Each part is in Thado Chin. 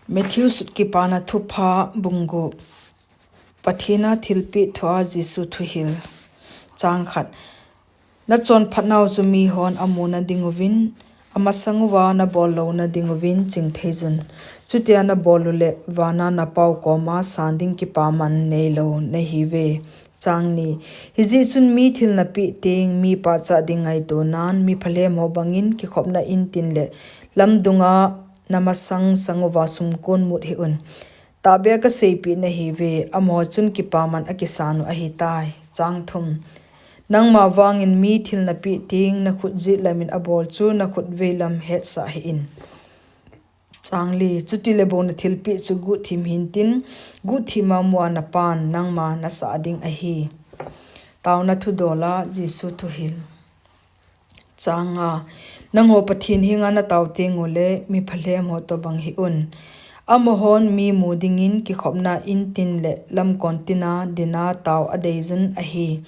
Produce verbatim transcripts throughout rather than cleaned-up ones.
Matthew sut Kipana Thupha bung gup. Pathen a thilpeh thua Jesu thuhil. Chang khat. Na chonphatnau chu mihon amu nading uvin, amasang uva nabol lou nading uvin chingthei un. Chutia nabol uleh vana napau koma san ding kipaman neilou nahiuve. Chang ni. Hijeh chun mi thil napeh teng, mi pachat ding ngaito nan, mi phalhem ho bangin kikhopna intin le lamdunga namasang sang uva sumkon mut hih un. Tahbeh a kaseipeh nahiuve, amaho chun kipaman akisan u ahitai. Chang thum. Nangma vangin mi thil napeh teng, nakhut jet lamin abol chu nakhut veilam hetsah hih in. Chang li. Chutile bou nathilpeh chu guhthim hintin, guhthima mua napan nangma nasah ding ahi. Taona thudola Jesu thuhil. Chang nga. Nangho Pathen henga natao teng uleh mi phalhem ho tobang hih un. Amahon mi mu dingin kikhopna intin le lamkon tina dinga tao adei un ahi.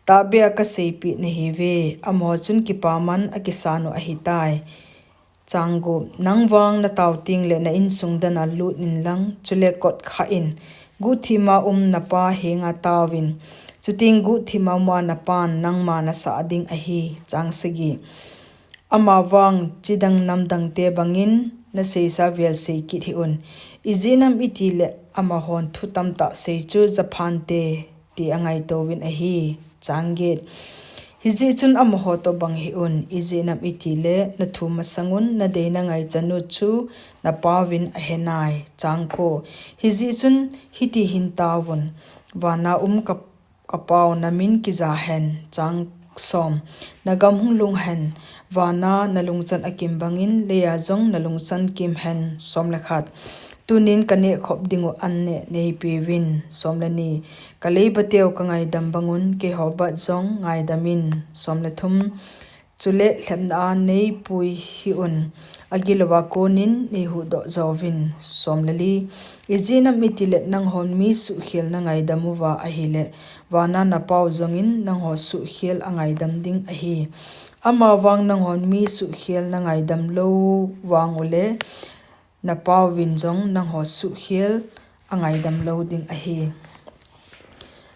Tahbeh a kaseipeh nahiuve, amaho chun kipaman akisan u ahitai. Chang gup. Nang vang natao teng le na insung dana lut inlang, chule kot khah in, guhthima um napa henga taovin, chuteng guhthima mua napan nangma nasah ding ahi. Chang sagi. Ama vang chidang namdangte bangin naseisa vel sei kit hih un. Ijeh inem itile amahon thu tamtah sei chu japhante ti angaito uvin ahi. Chang get. Hijeh chun amaho tobang hih un, ijeh inem itile nathu masang un nadei nangaichan u chu napauvin ahenai. Chang ko. Hijeh chun hiti hin taovun, vana um ka, kapau namin kija hen. Chang som. Nagam hung lhung hen, vana nalungchan akim bangin leiya jong nalungchan kim hen. Som le khat. Tunin kaneh khop dingu an neh neipeuvin. Som le ni. Kaleibateu kangaidam bangun keiho bat jong ngaidamin. Som le thum. Chule lhepna a neipui hih un, agilouva konin neihuhdoh jouvin. Som le li. Ijeh inem itile nanghon mi suhkhel nangaidam uva ahile, vana napau jongin nangho suhkhel angaidam ding ahi. Ama vang nanghon mi suhkhel nangaidam lou vang ule, napauvin jong nangho suhkhel angaidam lou ding ahi.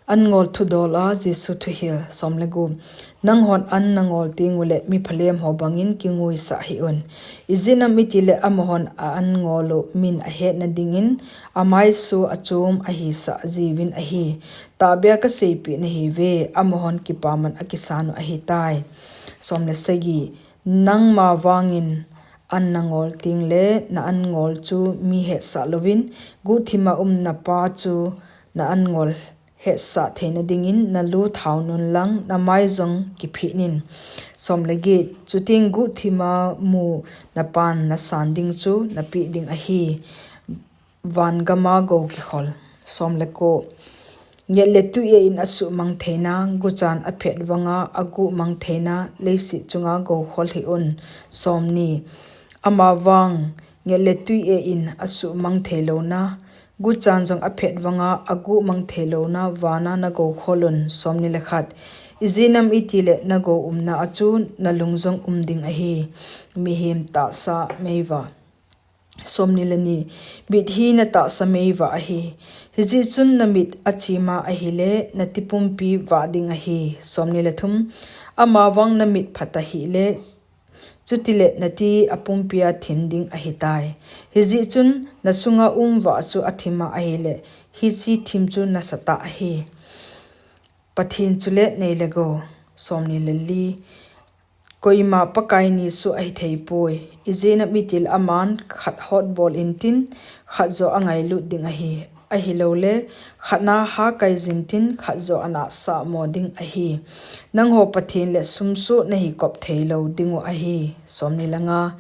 An ngol thudola Jesu thuhil. Som le gup. Nanghon an nangol teng ule mi phalhem ho bangin kinguisah hih un. Ijeh inem itile amahon a an ngol u min ahetna dingin amaiso achom ahisah jiuvin ahi. Tahbeh a kaseipeh nahiuve, amahon kipaman akisan u ahitai. Som le sagi. Nangma vangin an nangol teng le na an ngol chu mi hetsah louvin, guhthima um napa chu na an ngol hetsah theina dingin nalu thaonun lang namai jong kiphit in. Som le get. Chuteng guhthima mu napan nasan ding chu napeh ding ahi. Van gama gou kikhol. Som le ko. Nget le tui e in asuhmang theina, guchan aphet vanga aguhmang theina, leiset chunga gou khol hih un. Som ni. Ama vang, nget le tui e in asuhmang theilouna, guchan jong aphet vanga aguhmang theilouna, vana nagou khol un. Som ni le khat. Ijeh inem itile nagou umna a chu nalung jong um ding ahi. Mihem tahsa meivah. Som ni le ni. Mit hi natahsa meivah ahi. Hijeh chun namit achima ahile, nati pumpi vah ding ahi. Som ni le thum. Ama vang namit phat ahile, chutile nati apumpia thim ding ahitai. Hijeh chun nasunga um vah chu athima ahile, hiche thim chu nasatah ahi. Pathen chule nei le gou. Som ni le li. Koima Pakai ni soh ahi theipoi. Ijeh inem itile aman khat hotbol intin, khat joh angailut ding ahi. Ahiloule, khatna hakai jintin, khat joh anahsah mo ding ahi. Nangho Pathen le sum soh nahi kop theilou dingu ahi. Som ni le nga.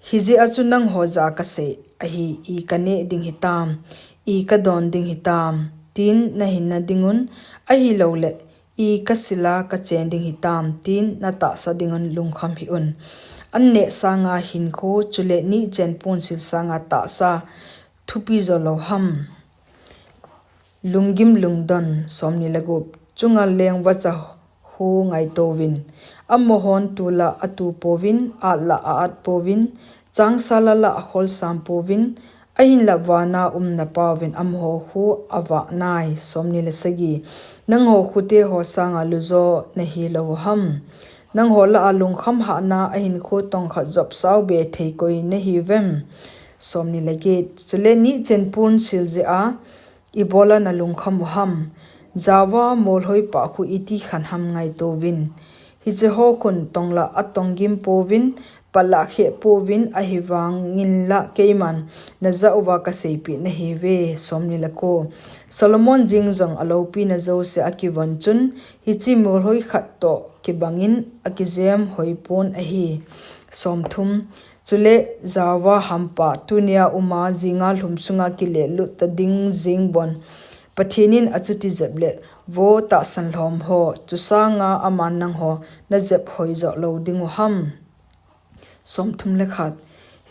Hijeh a chu nangho jah a kasei ahi, i kaneh ding hitam, i kadon ding hitam, tin nahin na dingun, ahiloule, i kasila kachen ding hitam, tin natahsa dingun lungkham hih un. An neh sanga hinkho, chule nihchen ponsil sanga tahsa, thupi jo lou ham. Lunggim lungdon. Som ni le gup. Chunga leng vacha ho ngaitouvin. Amahon tula atupouvin, atla a-atpouvin, changsala la akholsampouvin, Ahinla vana um na Pauvin amaho khu avah nai. Somni le sagi. Nangho khute ho sanga lujo nahi lou uham? Nangho lah a lungkham hahna ahinkho tong khat jop sao be thei koi nahiuvem? Somni le get. Chule nihchen pun sil jeh a ibola nalungkham uham? Java molhoi pah khu iti khan ham ngaito uvin. Hiche ho khun tong la atong gim pouvin, pal la akhe pouvin, ahivangin la keiman najah uva kaseipeh nahiuve. Somni le ko. Solomon jing jong aloupina jouse akivon chun, hiche molhoi khat toh kibangin akijem hoi pon ahi. Somthum. Chule java hampa tunia uma jinga lhum sunga kilehlut ta ding jing bon Pathen in achuti jep le, vo tahsan lhom ho, chu sanga aman nangho najep hoi joh lou ding uham? Somthum le khat.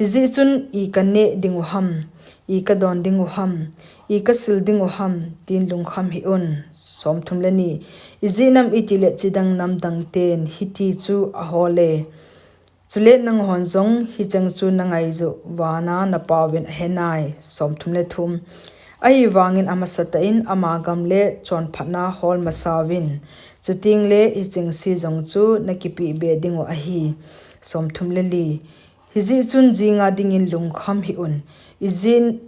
Hijeh chun i kaneh ding uham? I kadon ding uham? I kasil ding uham? Tin lungkham hih un. Somthum le ni. Ijeh inem itile chidang namdang ten hiti chu ahole. Chule nanghon jong hicheng chu nangaiju vana napauvin ahenai. Somthum le thum. Ahivangin amasatah in ama gam le chonphatna hol masauvin. Chutengle hicheng se jong chu nakipeh be dingu ahi. Somthum le li. Hijeh chun jinga dingin lungkham hih un. Ijeh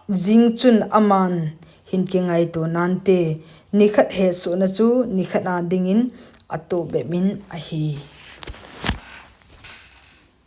jing chun aman hin kingaito nante. Nikhat hesohna chu nikhat a dingin atoh bep in ahi.